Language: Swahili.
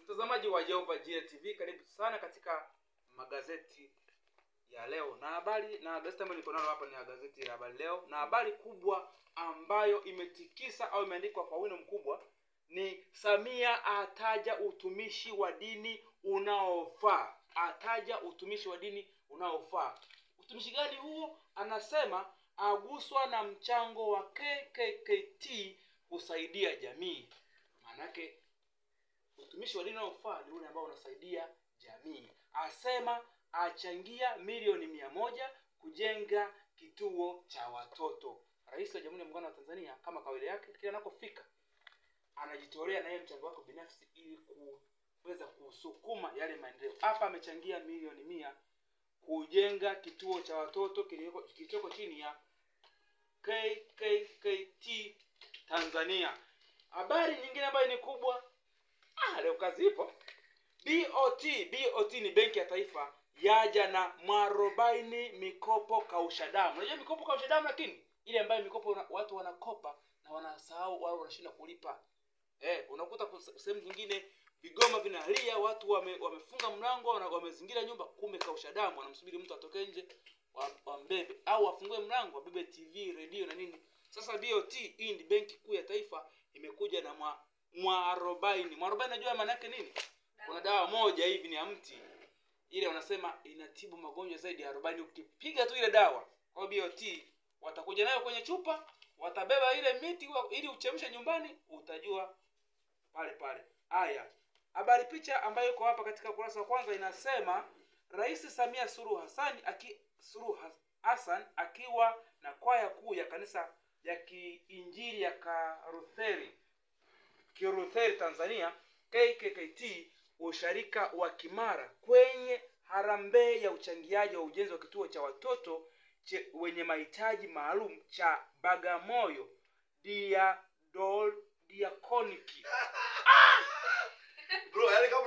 Mtazamaji wa Jehova Jireh TV, karibu sana katika magazeti ya leo. Na habari na gazeti ambalo niko nalo hapa ni gazeti la Habari Leo, na habari kubwa ambayo imetikisa au imeandikwa kwa wino mkubwa ni Samia ataja utumishi wa dini unaofaa. Ataja utumishi wa dini unaofaa. Utumishi gani huo? Anasema aguswa na mchango wa KKKT kusaidia jamii. Maanake utumishi wa dini unaofaa ni ule ambao unasaidia jamii. Asema achangia milioni 100 kujenga kituo cha watoto. Rais wa Jamhuri ya Muungano wa Tanzania kama kawaida yake, kila anakofika anajitolea na yeye mchango wake binafsi ili kuweza kusukuma yale maendeleo. Hapa amechangia milioni 100 kujenga kituo cha watoto kilichoko chini ya KKKT Tanzania. Habari nyingine ambayo ni kubwa, leo kazi ipo. BOT ni Benki ya Taifa yaja na mwarobaini mikopo kausha damu. Unajua mikopo kausha damu, lakini ile ambayo mikopo watu wanakopa na wanasahau wao wanashinda kulipa. Unakuta sehemu nyingine vigoma vinalia, watu wamefunga mlango, wamezingira nyumba, kumbe kausha damu, wanamsubiri mtu atoke nje wambebe au wafungue mlango wabebe TV, radio na nini. Sasa BOT, hii ni Benki Kuu ya Taifa, imekuja na mwarobaini. Mwarobaini unajua maana yake nini? Kuna dawa moja hivi ni ya mti. Ile wanasema inatibu magonjwa zaidi ya 40 ukipiga tu ile dawa. Kwa hiyo BOT watakuja nayo kwenye chupa, watabeba ile miti ili uchemshe nyumbani, utajua pale pale. Haya, habari picha ambayo iko hapa katika ukurasa wa kwanza inasema Rais Samia Suluhu Hassan akiwa na kwaya kuu ya kanisa ya Kiinjili ya Kilutheri Tanzania KKKT usharika wa Kimara kwenye harambee ya uchangiaji wa ujenzi wa kituo cha watoto wenye mahitaji maalum cha Bagamoyo Diakoniki. Bro, yani kama